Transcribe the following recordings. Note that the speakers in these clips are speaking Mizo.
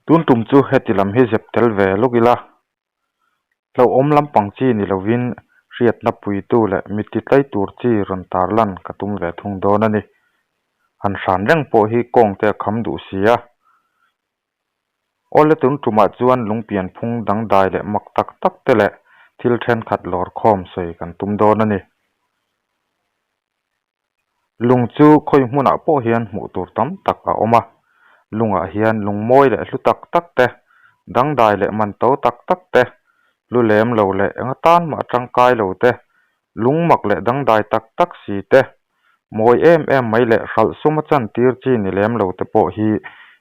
Tun tum chu heti lam hi zep tel ve lawk ila, hlauhawm lampang chi ni lovin hriatna puitu leh mitti tlai tur chi rawn tarlan ka tum ve thung dawn a ni. Han hran reng pawh hi kawng te a kham duh si a. Awle tun tumah chuan lungpian phung dangdai leh mak tak tak te leh thil thenkhat lawr khawm sawi kan tum dawn a ni. Lung chu khawi hmunah pawh hian hmuh tur tam tak a awm a, lungah hian lung mawi leh hlu tak tak te, dangdai leh man to tak tak te, hlu lem lo leh eng atan mah tangkai lo te, lung mak leh dangdai tak tak si te, mawi em em mai leh hralh suma chantir chi ni lem lo te pawh hi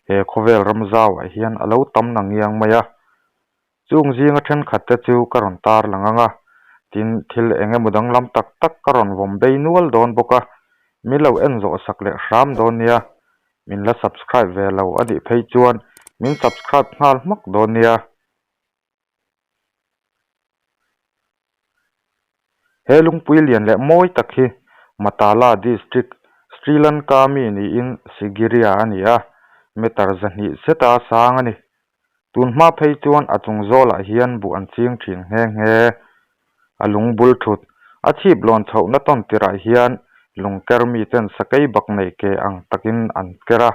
he khawvel ram zauah hian a lo tam na ngiang mai a. Chung zinga thenkhat te chu ka rawn tar lang ang a, tin thil eng emaw danglam tak tak ka rawn vawm bei nual dawn bawk a, min lo en zawh sak leh hram dawn nia, min la subscribe ve lo a nih phei chuan min subscribe nghal hmak dawn nia. He lungpui lian leh mawi tak hi Matala District, Sri Lanka mi niin Sigiriya a ni a, meter 200 zeta sang a ni. Tun hma phei chuan a chung zawlah hian buh an ching thin nghe nghe. A lung bul thut, a chhip lawn chhohna tawn tirah hian lung ker miten sakei bak nei ke ang takin an ker a,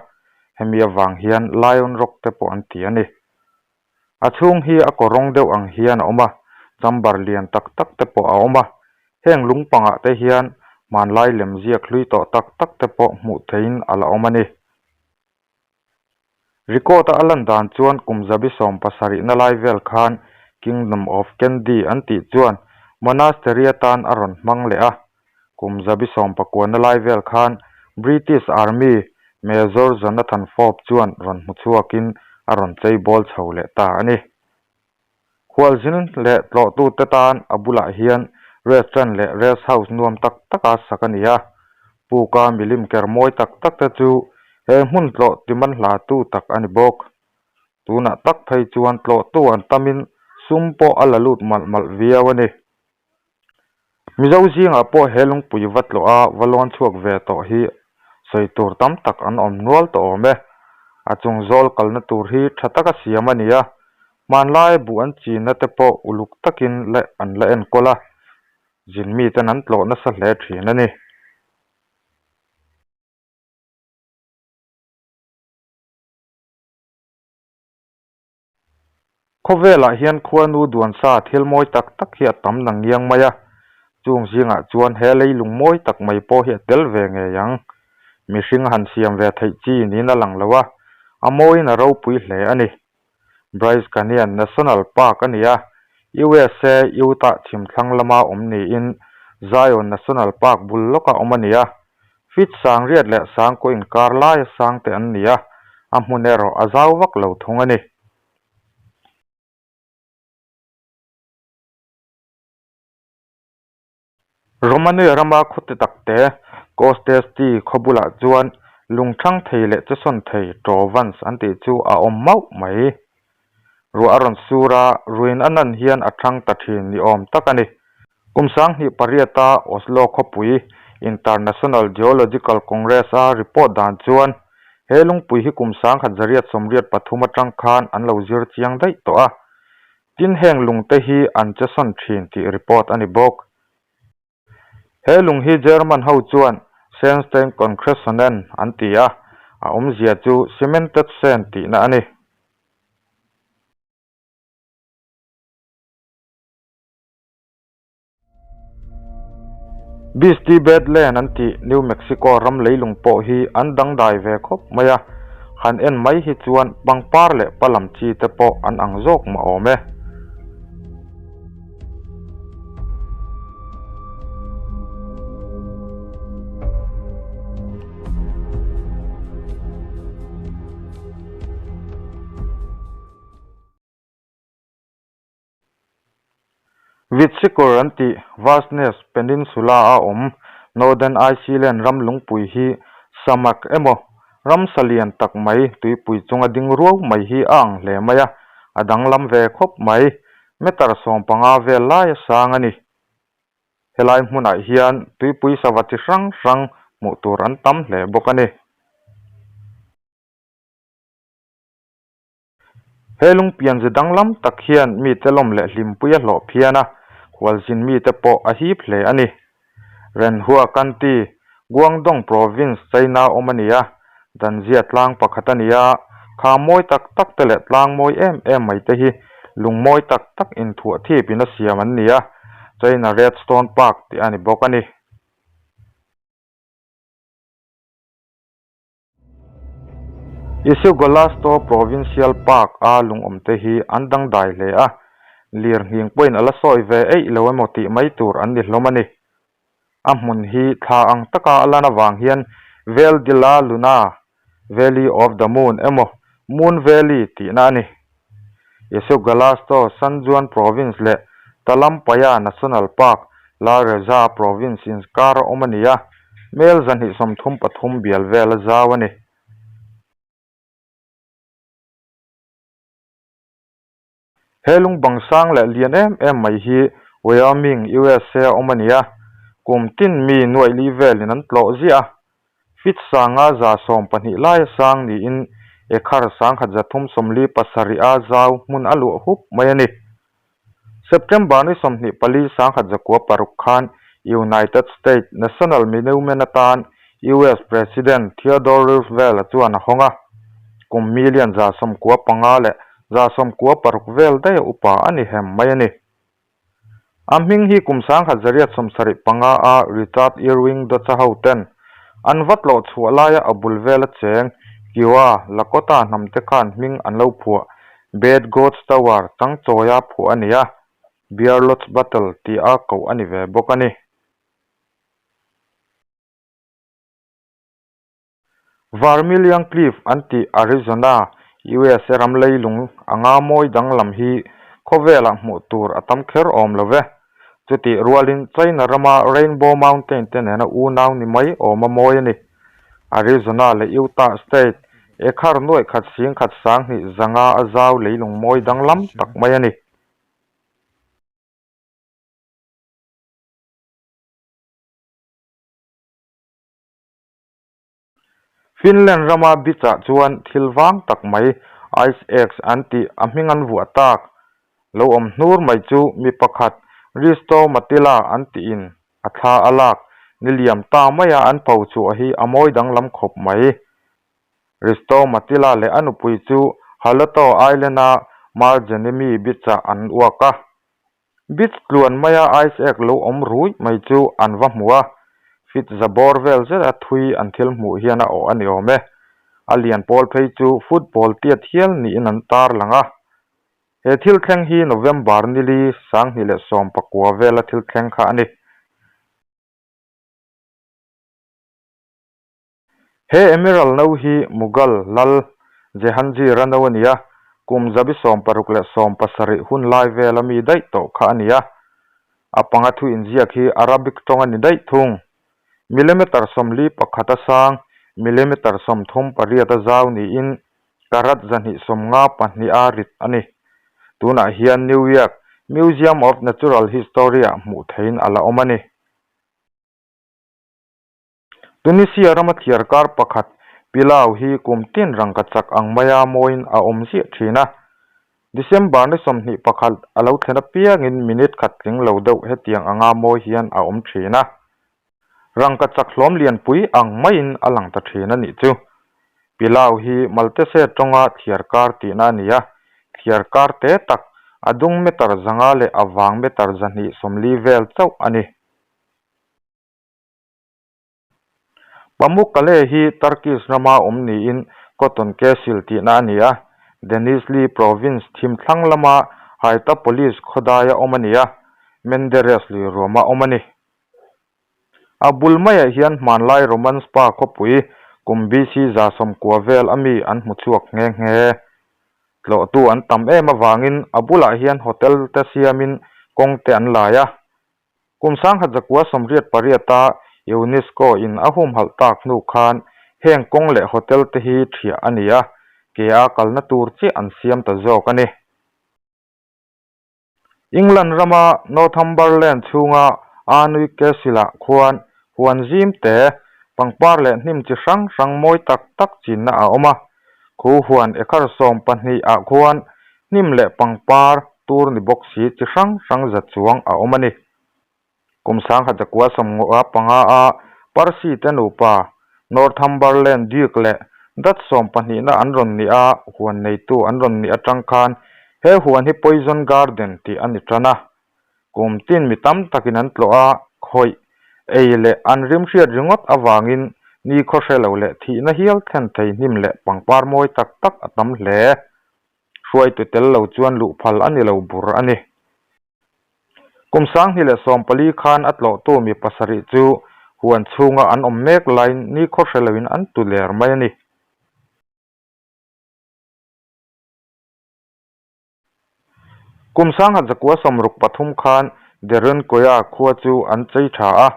hemi avang hian Lion Rock te pawh an ti a ni. A chhung hi a kawrawng deuh ang hian a awm a, chamber lian tak tak te pawh a awm a. Heng lung pangah te hian hmanlai lem ziak hlui tawh tak tak te pawh hmuh theihin a la awm a ni. Record a a lan dan chuan kum zabi sawm pasarihna lai vel khan Kingdom of Kandy an tih chuan monastery atan a rawn hmang leh a. Kum zabi sawm pakuana lai vel khan British Army Major Jonathan Forbes chuan rawn hmu chhuakin a rawn chei bawl chho leh ta a ni. Khualzin leh tlawhtute tan a bulah hian restaurant leh rest house nuam tak taka sak a ni a. Puka milim ker mawi tak tak te chu he hmun tlawh timan hlatu tak a ni bawk. Tunah tak phei chuan tlawhtu an tamin sum pawh a la lut malh malh viau a ni. Mizo zingah pawh he lungpui va tlawh a va lawn chhuak ve tawh hi sawi tur tam tak an awm nual tawh awm e. A chung zawl kalna tur hi tha taka siam a ni a, hmanlai buh an chinna te pawh uluk takin la an la enkawl a, zin miten an tlawh nasa hle thin a ni. Khawvelah hian khuanu duansa thil mawi tak tak hi a tam na ngiang mai a, chung zingah chuan he leilung mawi tak mai pawh hi a tel ve ngei ang. Mihring han siam ve theih chi niin a lang lo a, a mawiin a ropui hle a ni. Bryce Canyon National Park a ni a, USA, Utah chhimthlang lama awm niin Zion National Park bul lawka awm a ni a, Feet sangriat leh sangkaw inkar laia sang te an ni a, a hmun erawh a zau vak lo thung a ni. Romania rama khawte takte Costesti khaw bulah chuan lungthang thei leh chesawn thei Trovans an tih chu a awm mauh mai. Ruah a rawn sur a, ruin a nan hian a thang ta thin ni awm tak a ni. Kum sanghnih pariata Oslo khawpui International Geological Congress-a report dan chuan he lungpui hi kum sangkhat zariat sawmriat pathum atang khan an lo zir chiang daih tawh a. Tin heng lungte hi an chesawn thin tih report a ni bawk. He lung hi German ho chuan Sandstein Concretionen an ti a, a awmzia chu cemented sand tihna a ni. Beastie Badland an tih New Mexico ram leilung pawh hi an dangdai ve khawp mai a, han en mai hi chuan pangpar leh palam chi te pawh an ang zawk mah awm e. Hvitserkur an tih Vatnsnes Peninsula-a awm Northern Iceland ram lungpui hi samak emaw ramsa lian tak mai tuipui chunga ding ruau mai hi a ang hle mai a, a danglam ve khawp mai. Meter 15 vel laia sang a ni. Helai hmunah hian tuipui sava chi hrang hrang hmuh tur an tam hle bawk a ni. He lungpian ze danglam tak hian mite lawm leh hlimpui a hlawh phian a, khualzin mite pawh a hip hle a ni. Renhua County, Guangdong Province, China awm a ni a, Danzia tlang pakhat a ni a, kha mawi tak tak te leh tlang mawi em em mai te hi lung mawi tak tak inthuah thip in a siam an ni a, China Red Stone Park tih a ni bawk a ni. Ischigualasto Provincial Park a lungawmte hi an dangdai hle a, lirnghing pawhin a la sawi ve eih lo emaw tih mai tur an ni hlawm a ni. A hmun hi thla ang taka a lan avang hian Val de la Luna, Valley of the Moon emaw Moon Valley tihna a ni. Ischigualasto San Juan Province leh Talampaya National Park, La Rioja Province inkar a awm a ni a, Mel 233 bial vel a zau a ni. He lungbang sang leh lian em em mai hi Wyoming, USA a awm a ni a, kum tin mi nuaih li velin an tlawh ziah a. Feet sanga 112 laia sang niin ekhar 1337 a zau hmun a luah hup mai a ni. September ni 24 1906 khan United States National Monument atan US President Theodore Roosevelt-a chuan a hawng a, kum million 95 leh 96 vel daih a upa a ni hem mai a ni. A hming hi kum 1875 a Richard Irwin Dodge-a hoten an va tlawh chhuah laia a bul vela cheng Kiowa Lakota hnamte khan hming an lo phuah Bad Gods Tower changchawia phuah a ni a, Bear Lodge Battle tih a koh a ni ve bawk a ni. Vermilion Cliff an tih Arizona, USA ram leilung anga mawi danglam hi khawvelah hmuh tur a tam kher awm lo ve. Chutih rualin China rama Rainbow Mountain te nena unau ni mai awm a mawi a ni. Arizona leh Utah State ekhar nuaih khat sing khat 2000 a zau leilung mawi danglam tak mai a ni. Finland rama beach ah chuan thil vang tak mai ice axe an tih a hming an vuah tak lo awm hnur mai chu mi pakhat Risto Mattila an tiin a thla a lak ni liam ta maia an pho chhuah hi a mawi danglam khawp mai. Risto Mattila leh a nupui chu Haloto Island-a Marjaniemi beach-ah an uak a. Beach tluan maia ice egg lo awm ruih mai chu an va hmu a, feet za bawr vel zet a thui an thil hmuh hian a awh a ni awm e. A lian pawl phei chu football tiat hial niin an tar lang a. He thil thleng hi November nili 2019 vela thil thleng kha a ni. He Emerald no hi Mughal lal Jehangir-a no a ni a, kum 16 leh 17 hun lai vela mi daih tawh kha a ni a. A panga thu inziak hi Arabic tawng a ni daih thung. Millimeter 41 a sang, millimeter 38 a zau niin karat 254 a rit a ni. Tunah hian New York Museum of Natural History-ah hmuh theihin a la awm a ni. Tunisia rama thliar kar pakhat Pilau hi kum tin rangka chak ang maia mawiin a awm ziah thin a. December ni 21 a lo thlen apiangin minute khat tling lo deuh hetiang anga mawi hian a awm thin a. Rangka chak hlawm lianpui ang maiin a lang ta thin a nih chu. Pilau hi Maltese tawnga thliar kar tihna a ni a, thliar kar te tak a dung meter 500 leh a vang meter 240 vel chauh a ni. Pamukkale hi Turkish rama awm niin Cotton Castle tihna a ni a, Denizli Province thim thlang lama Haytapolis khawdaia awm a ni a, Menderes lui ruama awm a ni. A bul maiah hian hmanlai Roman spa khawpui kum BC 90 vel a mi an hmu chhuak nghe nghe. Tlawhtu an tam em avangin a bulah hian hotel te siamin kawng te an lai a. Kum 1988 a UNESCO in a humhalh tak hnu khan heng kawng leh hotel te hi thiah a ni a, ke a kalna tur chiah an siam ta zawk a ni. England rama Northumberland chhunga Alnwick Castle-ah khuan huan zim te, pangpar leh hnim chi hrang hrang mawi tak tak chinna a awm a. Khu huan ekhar 12 ah khuan hnim leh pangpar tur ni bawk si chi hrang hrang za chuang a awm a ni. Kum sangkhat zakua sawmngaw panga a Parsi te nupa Northumberland Duke leh Dutch sawm pahnihna an rawn nih a, huan neitu an rawn nih atang khan he huan hi Poison Garden tih a ni tan a. Kum tin mi tam takin an tlawh a, khawih, ei leh an rim hriat ringawt avangin ni khaw hre lo leh thihna hial thlen thei hnim leh pangpar mawi tak tak a tam hle. Hruaitu tel lo chuan luh phal a ni lo bur a ni. Kum sanghnih leh 14 khan a tlawhtu mi pasarih chu huan chhunga an awm mek laiin ni khaw hre loin an tu ler mai a ni. Kum sanghat zakua 63 khan Derenkoya khua chu an chei tha a,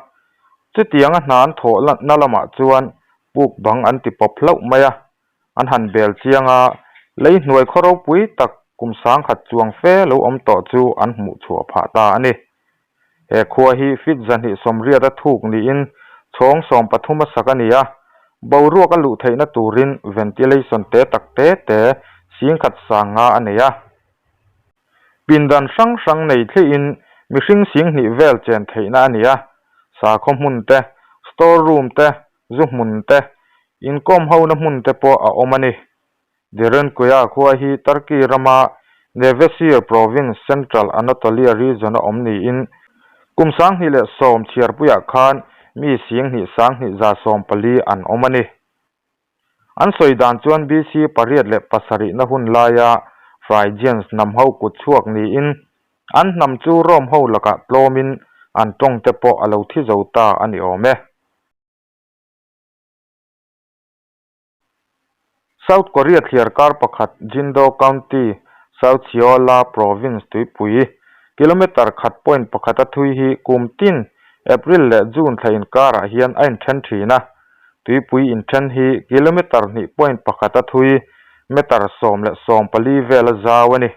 chutianga hna an thawh na lamah chuan puk bang an ti pawp hlauh mai a. An han bel chiang a, lei hnuai khaw ropui tak kum sangkhat chuang fe lo awm tawh chu an hmuh chhuah phah ta a ni. He khua hi feet 280 a thuk niin chhawng 13 a sak a ni a, boruak a luh theihna turin ventilation te tak te te singkhat sang nga a nei a. Pindan hrang hrang nei thlihin mihring 2000 vel chen theihna a ni a, sakhaw hmun te, store room te, zu hmun te, inkawm hona hmun te pawh a awm a ni. Derenkuya khua hi Turkey rama Nevesir province, Central Anatolia region a awm niin kum 2010 chhiarpuiah khan mi 2 2 114 an awm a ni. An sawi dan chuan BC 807 na hun laia Phrygians hnam ho kut chhuak niin an hnam chu Rome ho lakah tlawmin an tawng te pawh a lo thi zo ta a ni awm e. South Korea thliar kar pakhat Jindo County, South Jeolla Province tuipui, kilometre khat point pakhat a thui hi kum tin April leh June thla inkarah hian a inthen thin a. Tuipui inthen hi kilometre hnih point pakhat a thui, meter 10 leh 14 vel a zau a ni.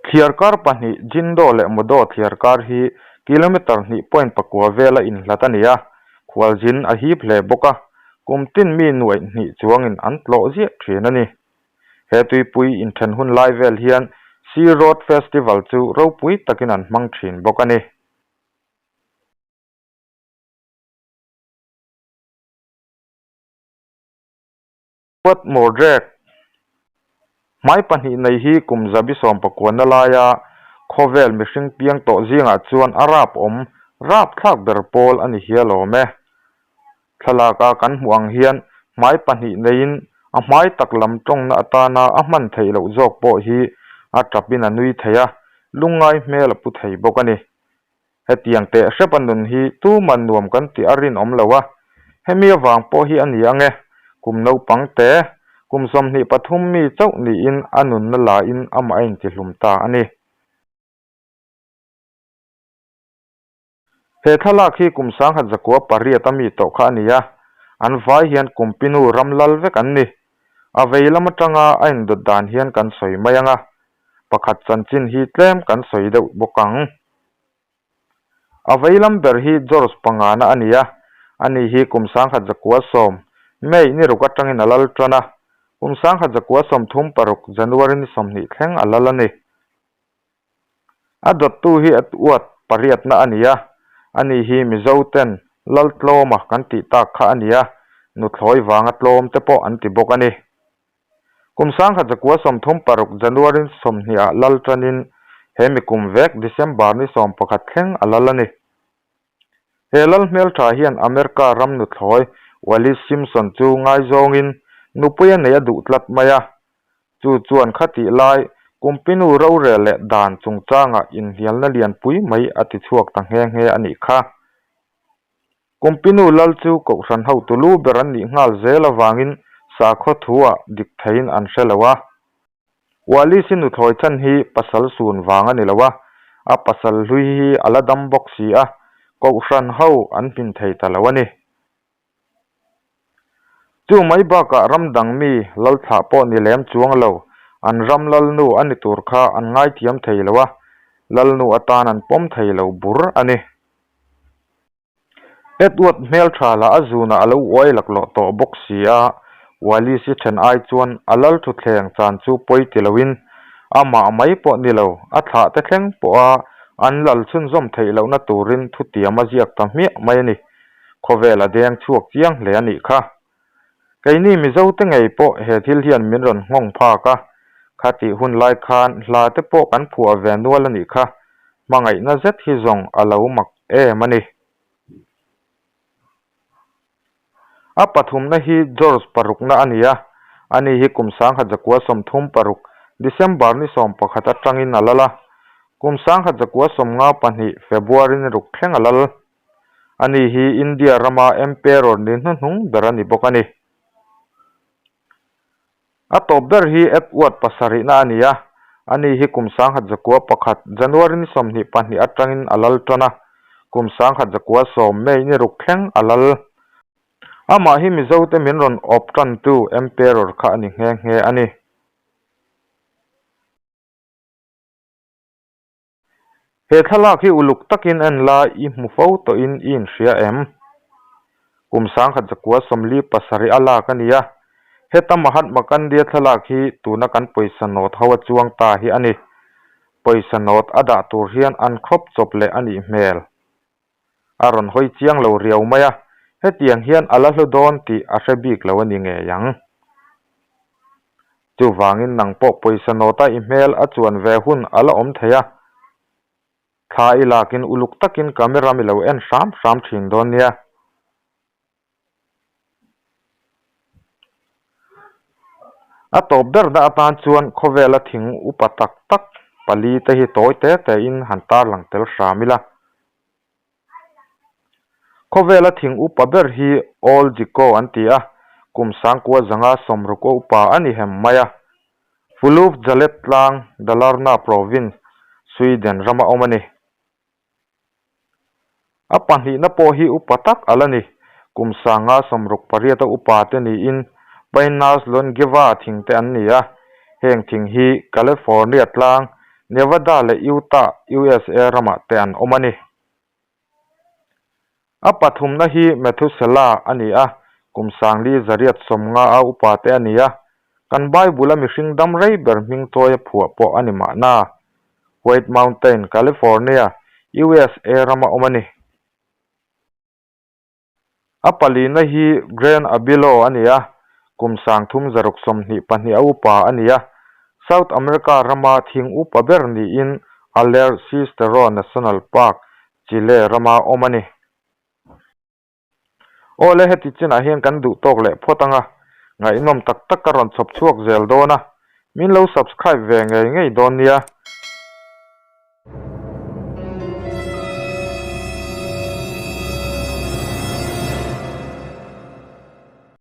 Thliar kar pahnih Jindo leh Modo thliar kar hi kilometre hnih point pakua vela inhlat a ni a, khualzin a hip hle bawk a, kum tin mi nuaih hnih chuangin an tlawh ziah thin a ni. He tuipui inthen hun lai vel hian Sea Road Festival chu ropui takin an hmang thin bawk a ni. What Mordrek? Hmai pahnih nei hi kum zabi sawmpakuana laia khawvel mihring piang tawh zingah chuan a rap awm rap thlak ber pawl a ni hial awm e. Thlalaka kan hmuh ang hian hmai pahnih neiin a hmai tak lam tawngna atana a hman theih loh zawk pawh hi a tapin a nui thei a, lungngai hmel a pu thei bawk a ni. Hetiang teh hrep a nun hi tuman nuam kan tih a rinawm lo a, hemi avang pawh hi a ni ang e, kum naupang te, kum 23 mi chauh niin a nunna lain amah a intihlum ta a ni. He thlalak hi kum 1908 a mi tawh kha a ni a, an vai hian Kumpinu ram lal vek an ni. A vei lam atanga a indawt dan hian kan sawi mai ang a, pakhat chanchin hi tlem kan sawi deuh bawk ang. A vei lam ber hi George pangana a ni a, ani hi kum 1910 May ni ruk atangin a lal tan a, kum 1936 January ni 20 thleng a lal a ni. A dawttu hi a uat pariatna a ni a, ani hi Mizo ten lal tlawma kan tih tak kha a ni a, nuthlawi vanga tlawm te pawh an ti bawk a ni. Kum 1936 January 20 ah lal tanin he mi kum vek December ni 11 thleng a lal a ni. He lal hmeltha hian America ram nuthlawi Wallis Simpson chu ngaizawngin nupui a nei a duh tlat mai a. Chu chuan khatih lai Kumpinu rorel leh dan chungchangah inhnialna lianpui mai a ti chhuak ta nghe nghe a nih kha. Kumpinu lal chu kohhran hotu lu ber an nih nghal zel avangin sakhaw thu-ah dik theiin an hre lo a. Wallis-i nuthlawi chhan hi pasal sun vang a ni lo a, a pasal hlui hi a la dam bawk si a, kohhran ho an hmin thei ta lo a ni. Chu mai bakah ram dang mi lal thlah pawh ni lem chuang lo, an ram lalnu a ni tur kha an ngaithiam thei lo a, lalnu atan an pawm thei lo bur a ni. Edward hmeltha lah a zunah a lo uai laklawh tawh bawk si a, Wallis-i then ai chuan a lal thutthleng chan chu pawi ti loin amah mai pawh ni lo, a thlah te thleng pawha an lal chhunzawm theih lohna turin thutiam a ziak ta hmiah mai a ni. Khawvel a deng chhuak chiang hle a nih kha. Keini Mizote ngei pawh he thil hian min rawn nghawng phak a, khatih hun lai khan hla te pawh kan phuah ve nual a nih kha, hmangaihna zet hi zawng a lo mak em a ni. A pathumna hi George parukna a ni a, ani hi kum 1936 December ni 11 atangin a lal a, kum 1952 February ni ruk thleng a lal. Ani hi India rama Emperor ni hnuhnung ber a ni bawk a ni. A tawp ber hi Edward pasarihna a ni a, ani hi kum 1901 January ni 22 atangin a lal tan a, kum 1910 May ni ruk thleng a lal. Amah hi Mizote min rawn awp tantu Emperor kha a ni nghe nghe a ni. He thlalak hi uluk takin en la i hmu fo tawhin i inhria em? Kum 1947 a lak a ni a, heta Mahatma Gandhi-a thlalak hi tuna kan pawisa nawt ho a chuang ta hi a ni. Pawisa nawt a dah tur hian an crop chawp leh a nih hmel. A rawn hawi chiang lo riau mai a, hetiang hian a la hlu dawn tih a hre bik lo a ni ngei ang. Chuvangin nang pawh pawisa nawta i hmel a chuan ve hun a la awm thei a, thla i lakin uluk takin camera mi lo en hram hram thin dawn nia. A tawp ber dah atan chuan khawvela thing upa tak tak pali te hi tawi te te in han tarlang tel hram ila. Khawvela thing upa ber hi Old Jiko an ti a, kum sangkua zanga sawmruk a upa a ni hem mai a. Fulufjalet tlang Dalarna Province, Sweden rama awm a ni. A pahnihna pawh hi upa tak a la ni. Kum 1968 a upa te niin Pinus longaeva thing te an ni a. Heng thing hi California tlang, Nevada leh Utah, USA ramah te an awm a ni. A pathumna hi Methuselah a ni a, kum 4450 a upa te a ni a. Kan Bible-a mihring dam rei ber hming chawi a phuah pawh a ni mahna. White Mountain, California, USA rama awm a ni. A palina hi Grand Abilo a ni a, kum 3622 a upa a ni a. South America rama thing upa ber niin Alerce Cistero National Park, Chile rama awm a ni. Awle heti chinah hian kan duh tawk leh phawt ang a, ngaihnawm tak tak ka rawn chhawp chhuak zel dawn a, min lo subscribe ve ngei ngei dawn nia.